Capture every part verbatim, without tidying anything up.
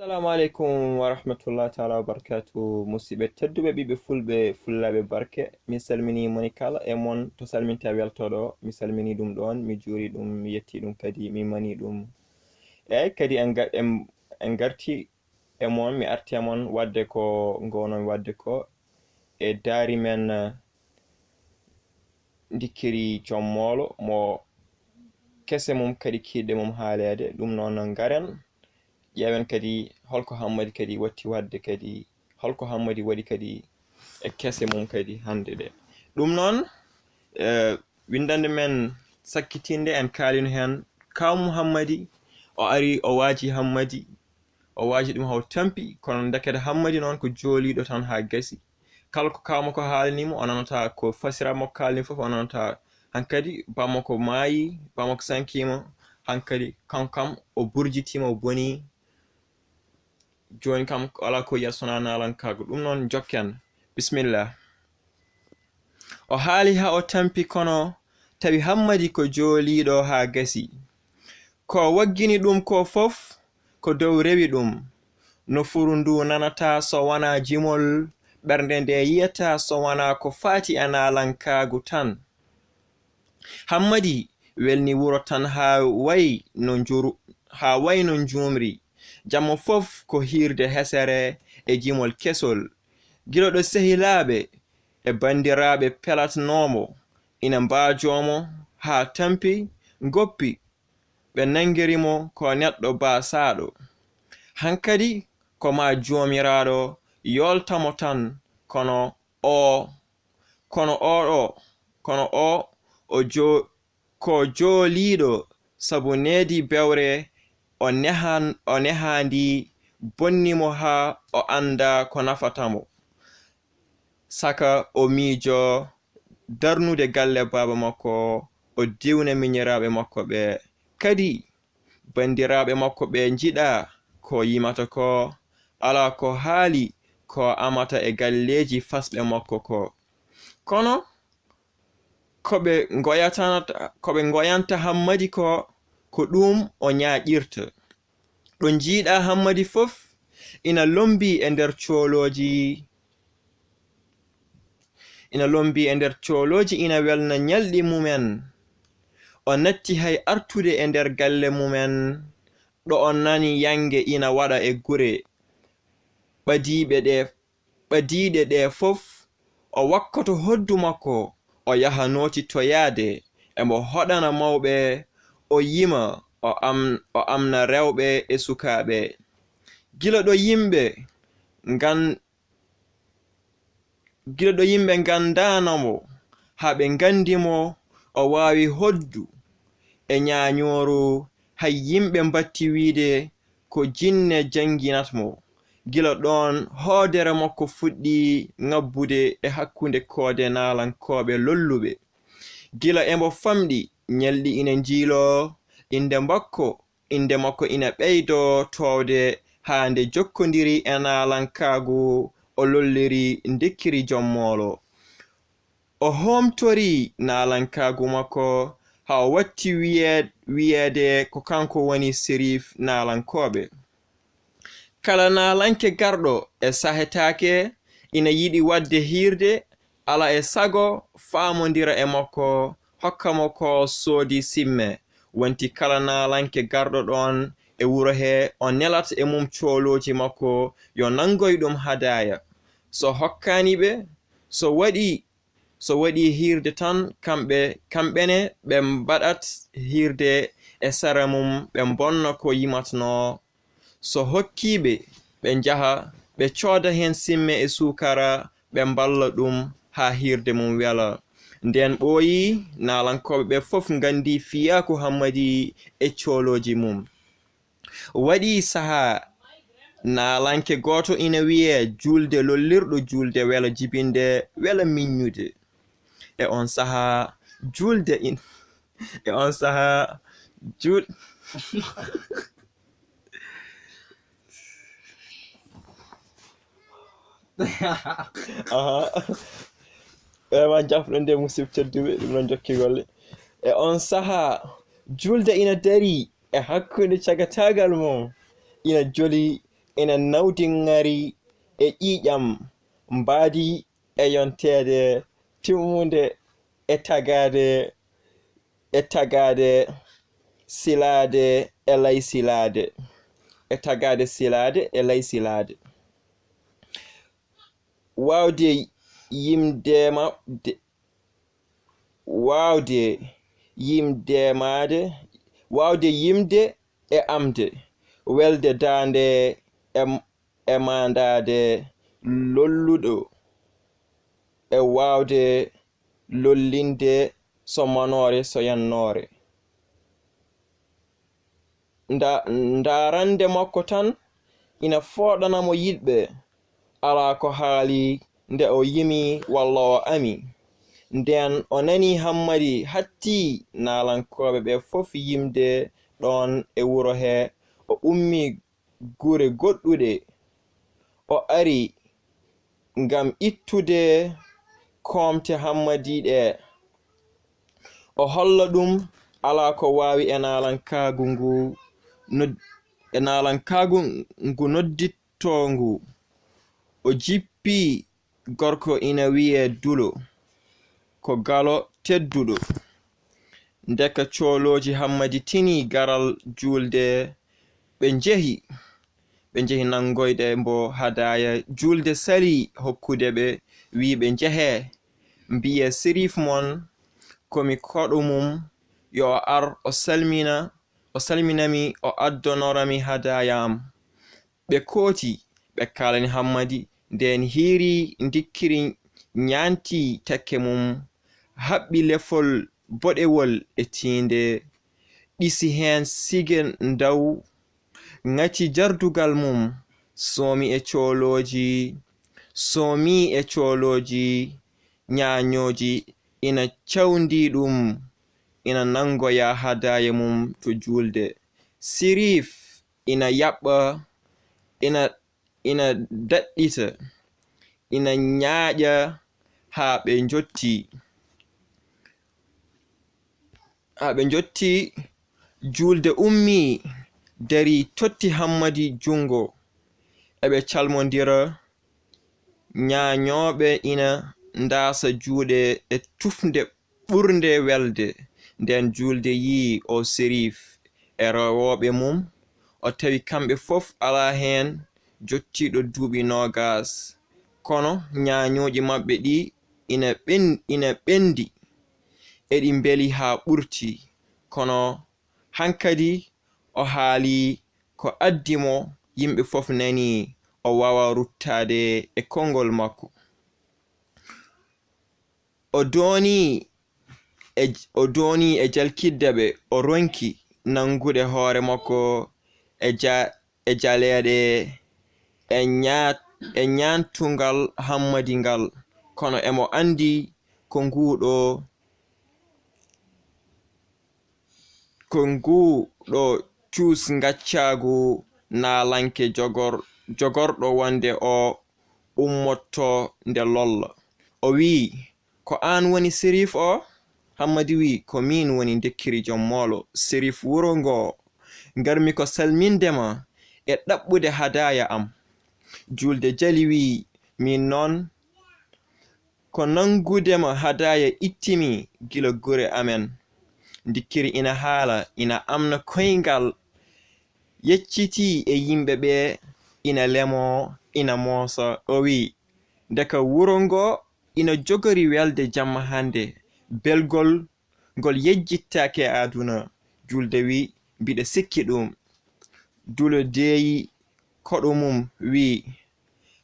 Assalamu aleykum wa rahmatullahi taala wa barakatuh. Musidɓe tedduɓe, ɓiɓɓe fulɓe, fullaaɓe barke, mi salmini moni kala e mon to salminta weltoɗo. Mi salmini ɗum ɗon, mi juuri ɗum, mi yetti ɗum kadi, mi mani ɗum. Eyyi, kadi en ga-, en, en garti e mon, mi arti e mon wadde ko ngonon wadde ko e daari men, eh, ndikkiri joom moolo mo kese mum kadi kiiɗe mum haaleede. Ɗum noon ngaren ƴeewen kadi holko Hammadi kadi watti wadde kadi, holko Hammadi waɗi kadi e kese mum kadi hannde ɗe. Ɗum noon, eh, winndannde men sakkitinde en kaalino heen kaamu Hammadi, o ari o waaji Hammadi, o waaji ɗum haw tampi, kono ndekete Hammadi noon ko jooliiɗo tan haa gasi. Kala ko kaamu makko haalani mo, o nanata ko fasiraaɓe makko haalani fof, o nanata hankadi bammakko maayi, bammakko sankiima, hankadi kanko kam o burjitiima, o bonii. Jooni kam alaa ko yiyata so wonaa naalankaagu. Ɗum noon njokken. Bisimilla. O haali haa o tampi kono tawi Hammadi ko jooliiɗo haa gasi. Ko waggini ɗum ko fof ko dow rewi ɗum. Nofuru ndu nanataa so wonaa jimol, ɓernde nde yiyataa so wonaa ko faati e naalankaagu tan. Hammadi welni wuro tan haa way no njuru-, haa way no njuumri. Jamma fof ko hiirde hesere e jimol kesol. Gila ɗo sehilaaɓe e banndiraaɓe pelatnoo mo, ina mbaajoo mo haa tampi, ngoppi, ɓe nanngiri mo ko neɗɗo baasaaɗo. Hankadi ko maa Joomiraaɗo yoolta mo tan, kono o, kono o ɗo, kono o, o jo-, ko jooliiɗo sabu needi bewre, o nehan-, o nehaandi bonni mo haa o annda ko nafata mo. Saka o miijo darnude galle baaba makko, o diwna miñiraaɓe makko ɓe. Kadi banndiraaɓe makko ɓe njiɗa ko yimata ko, alaa ko haali ko amata e galleeji fasɓe makko ko. Kono ko ɓe ngoyatana-, ko ɓe ngoyanta Hammadi ko, ko ɗum o ñaaƴirta. Ɗo njiiɗa Hammadi fof ina lombi e nder coolooji, ina lombi e nder coolooji, ina welna ñalɗi mumen. O natti hay artude e nder galle mumen, ɗo o nani yannge ina waɗa e gure ɓadiiɓe ɗe, ɓadiiɗe ɗe fof. O wakkoto hoddu makko, o yaha nooti to yaade, emo hoɗana mawɓe, o yima, o am-, o amna rewɓe e sukaaɓe. Gila ɗo yimɓe ngan-, gila ɗo yimɓe nganndaano mo, haa ɓe nganndi mo, o waawi hoddu e ñaañooru, hay yimɓe mbatti wiyde ko jinne jannginat mo. Gila ɗoon, hoodere makko fuɗɗi ŋabbude e hakkunde koode naalankooɓe lolluɓe. Gila emo famɗi, ñalɗi ina njiiloo, innde makko, innde makko ina ɓeydoo toowde haa nde jokkondiri e naalankaagu, o lolliri ndikkiri joom moolo. O hoomtori naalankaagu makko haa o watti wiye-, wiyeede ko kanko woni Serif naalankooɓe. Kala naalanke garɗo e sahetaake ina yiɗi waɗde hiirde, ala e sago faamondira e makko, hokka mo ko soodi simme. Wonti kala naalanke garɗo ɗoon e wuro he, o nelat e mum coolooji makko, yo nanngoy ɗum hadaaya. So hokkaani ɓe, so waɗi, so waɗi hiirde tan, kamɓe, kamɓe ne ɓe mbaɗat hiirde e sara mum, ɓe mbonna ko yimatnoo. So hokkii ɓe, ɓe njaha, ɓe cooda heen simme e suukara, ɓe mballa ɗum haa hiirde mum wela. Ndeen ɓooyi, naalankooɓe ɓe fof nganndii fiyaaku Hammadi e coolooji mum. Waɗi sahaa, naalanke gooto ina wiyee juulde lollirɗo juulde wela jibinde, wela miññude. E oon sahaa, juulde in-, e oon sahaa, juul-, Aha. Vraiment, jafɗo nde, musidɓe tedduɓe, ɗum noon jokki golle. E oon sahaa, juulde ina darii e hakkunde cagataagal mum, ina joli ina nawdi ŋari e ƴiiƴam mbaadi e yonteede timmunde e tagaade, e tagaade silaade e lay silaade, e tagaade silaade e lay silaade. Waawde yimde ma-, de-, waawde yimde maade, waawde yimde e amde, welde daande e, e maandaade lolluɗo, e waawde lollinde so manoore, so yannoore. Nda-, ndaarande makko tan ina fooɗana mo yiɗɓe. Alaa ko haali nde o yimi walla o ami. Ndeen o nani Hammadi hatti naalankooɓe ɓe fof yimde ɗoon e wuro he, o ummi gure goɗɗuɗe. O ari ngam ittude koomte Hammadi ɗe. O holla ɗum alaa ko waawi e naalankaagu ngu nod-, e naalankaagu ngu noddittoongu. O jippi gorko ina wiyee Dulo, ko galo tedduɗo. Ndeka coolooji Hammadi tini garal juulde, ɓe njehi. Ɓe njehi nanngoyde mbo hadaaya juulde, sali hokkude ɓe, wii ɓe njehee, mbiyee Sirif mon ko mi koɗo mum, yo o ar, o salmina, o salmina mi, o addonora mi hadaaya am. Ɓe kooti, ɓe kaalani Hammadi, ndeen hiiri ndikkiri ñaanti tekke mum, haɓɓi lefol boɗewol e tiinde, ɗisi heen sige ndaw, ŋati jardugal mum, soomi e coolooji, soomi e coolooji, ñaañooji ina cawndi ɗum, ina nanngoya hadaaya mum to juulde. Sirif ina yaɓɓa, ina, ina daɗɗita, ina ñaaƴa haa ɓe njotti. Haa ɓe njotti juulde, ummii, darii, totti Hammadi junngo. Eɓe calmondira, ñaañooɓe ina ndaasa juuɗe e tufnde ɓurnde welde. Ndeen juulde yii o Sirif e rewooɓe mum, o tawi kamɓe fof alaa heen jottiiɗo duuɓi noogaas. Kono ñaañooji maɓɓe ɗi ina ɓen-, ina ɓendi, eɗi mbeli haa ɓurti. Kono hankadi o haali ko addi mo, yimɓe fof nani, o waawaa ruttaade e konngol makko. O dooni e, o dooni e jalkitde ɓe, o ronki nanngude hoore makko e ja-, e jaleeɗe e ña-, e ñaantungal Hammadi ngal, kono emo anndi ko nguu ɗoo, ko nguu ɗoo cuus ngaccaagu naalanke jogor-, jogorɗo wonde o ummotto nde lolla. O wi'i, "Ko aan woni Sirif o?" Hammadi wi'i, "Ko miin woni Ndekkiri Joom Moolo, Sirif wuro ngoo. Ngarmi ko salminde ma e ɗaɓɓude hadaaya am." Juulde jali wi'i, "Miin noon, ko nanngude ma hadaaya itti mi gila gure amen." Ndekkiri ina haala, ina amna koyngal, yeccitii e yimɓe ɓe, ina lemoo, ina moosa. O wi'i, "Ndeka wuro ngoo ina jogori welde jamma hannde, belgol ngol yejjittaake e aduna." Juulde wi'i, "Mbiɗa sikki ɗum." Dulo deeyi koɗo mum, wi'i,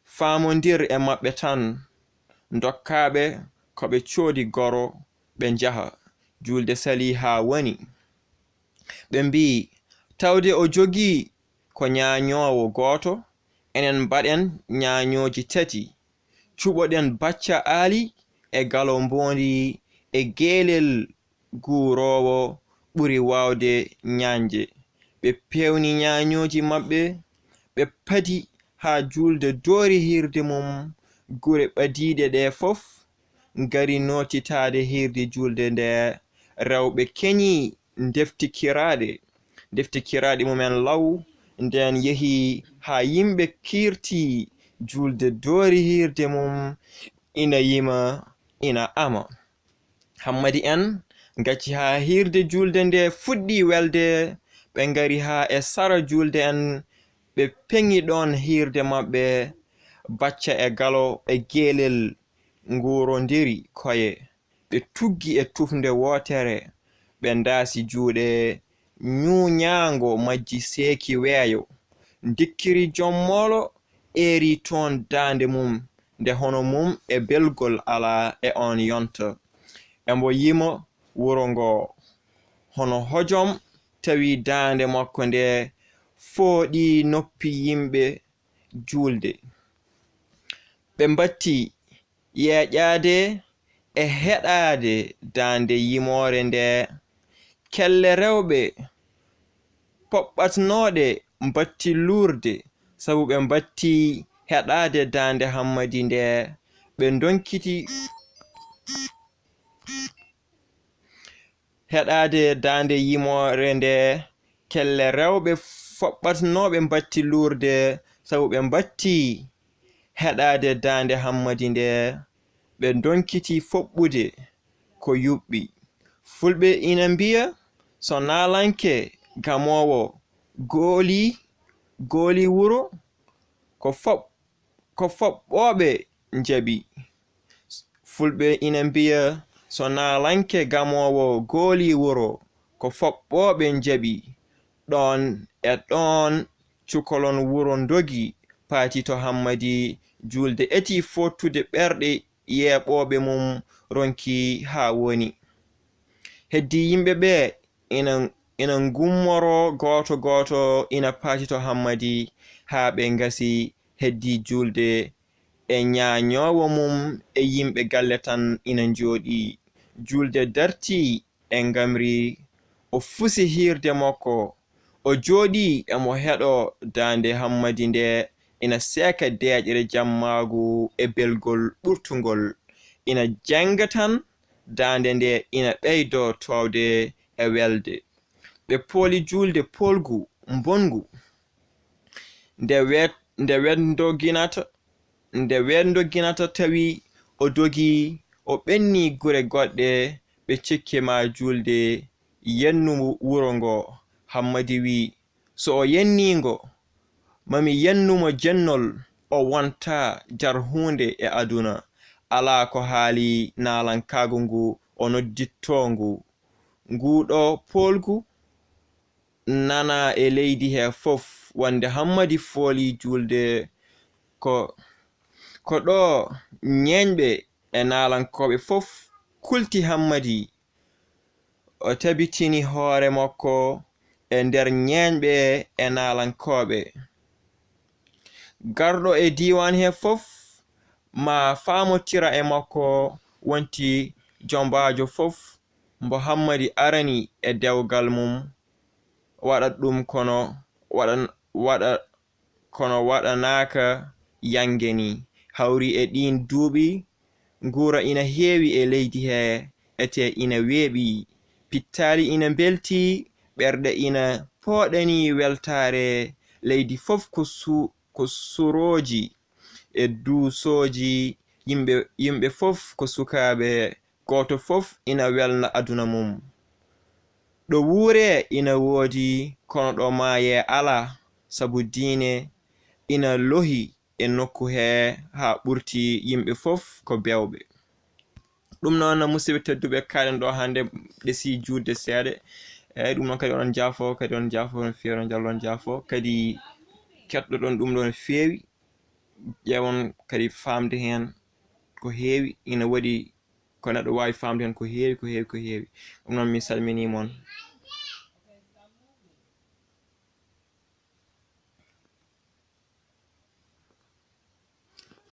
"Faamondir e maɓɓe tan, ndokkaa ɓe ko ɓe coodi goro, ɓe njaha." Juulde salii haa woni. Ɓe mbi'i, "Tawde o jogii ko ñaañoowo gooto, enen mbaɗen ñaañooji tati. Cuɓoɗen Bacca Aali e Galo Mboondi e geelel guuroowo ɓuri waawde ñaañde." Ɓe peewni ñaañooji maɓɓe, ɓe padi haa juulde doori hiirde mum. Gure ɓadiiɗe ɗe fof ngari nootitaade hiirde juulde nde. Rewɓe keñi ndefti kiraaɗe, ndefti kiraaɗe mumen law, ndeen yehi haa yimɓe kiirti juulde, doori hiirde mum, ina yima, ina ama. Hammadi en ngacci haa hiirde juulde nde fuɗɗi welde, ɓe ngari haa e sara juulde en, ɓe peŋi ɗoon hiirde maɓɓe, bacca e galo e geelel nguurondiri koye. Ɓe tuggi e tufnde wootere, ɓe ndaasi juuɗe, ñuuñaango majji seeki weeyo. Ndikkiri jom moolo eeri toon daande mum, nde hono mum e belgol alaa e oon yonta. Embo yima wuro ngoo, hono hojom, tawi daande makko nde fooɗi noppi yimɓe juulde. Ɓe mbatti yeeƴaade e heɗaade daande yimoore nde. Kelle rewɓe poɓɓatnooɗe mbatti luurde, sabu ɓe mbatti heɗaade daande Hammadi nde. Ɓe ndonkiti heɗaade daande yimoore nde. Kelle rewɓe foɓɓatnooɓe mbatti luurde, sabu ɓe mbatti heɗaade daande Hammadi nde. Ɓe ndonkiti foɓɓude ko yuɓɓi. Fulɓe ina mbiya, so naalanke gamoowo gooli, gooli wuro, ko foɓ-, ko foɓɓooɓe njaɓi. Fulɓe ina mbiya, so naalanke gamoowo gooli wuro, ko foɓɓooɓe njaɓi. Ɗoon e ɗoon, cukalon wuro ndogi, paati to Hammadi juulde, eti fottude ɓerɗe yeeɓooɓe mum, ronki haa woni. Heddii yimɓe ɓe ina, ina ngummoroo gooto gooto, ina paati to Hammadi, haa ɓe ngasi. Heddii juulde e ñaañoowo mum e yimɓe galle tan ina njooɗii. Juulde dartii e ngamri, o fusi hiirde makko. O jooɗii emo heɗoo daande Hammadi nde ina seeka deeƴre jammaagu e belgol ɓurtungol. Ina jannga tan, daande nde ina ɓeydoo toowde e welde. Ɓe pooli juulde poolgu mbonngu. Nde wet-, nde wetndoginata, nde wetndoginata tawi o dogi, o ɓenni gure goɗɗe, ɓe cekke ma juulde, yennu wuro ngo. Hammadi wi, so o yenni ngo, mami yennu mo jennol, o wonta jar huunde e aduna. Alaa ko haali naalankaagu ngu o nodditto ngu. Nguɗo poolgu nana e leydi he fof, wonde Hammadi fooli juulde ko, ko ɗo ñeeñɓe e naalankooɓe fof kulti Hammadi. O tabitini hoore makko e nder ñeeñɓe e naalankooɓe. Garɗo e diiwaan he fof ma faamotira e makko, wonti jombaajo fof mbo Hammadi arani e dewgal mum, waɗat ɗum kono waɗan-, waɗa-, kono waɗanaaka yannge ni. Hawri e ɗiin duuɓi, nguura ina heewi e leydi he, ete ina weeɓi. Pittaali ina mbelti, ɓerɗe ina pooɗani weltaare. Leydi fof ko su-, ko surooji e duusooji, yimɓe, yimɓe fof ko sukaaɓe, gooto fof ina welna aduna mum. Ɗo wuuree ina woodi, kono ɗo maayee alaa, sabu diine ina lohi e nokku he haa ɓurti, yimɓe fof ko bewɓe. Ɗum noon, musidɓe tedduɓe, kaɗen ɗo hannde ɗesii juutde seeɗa. Eeyi, ɗum noon kadi oɗon njaafo, kadi oɗon njaafo no feewi, oɗon njallo, oɗon njaafo. Kadi keɗoɗon ɗum ɗo no feewi, ƴeewon kadi faamde heen ko heewi, ina waɗi ko neɗɗo waawi faamde heen ko heewi, ko heewi, ko heewi. Ɗum noon, min calminii mon,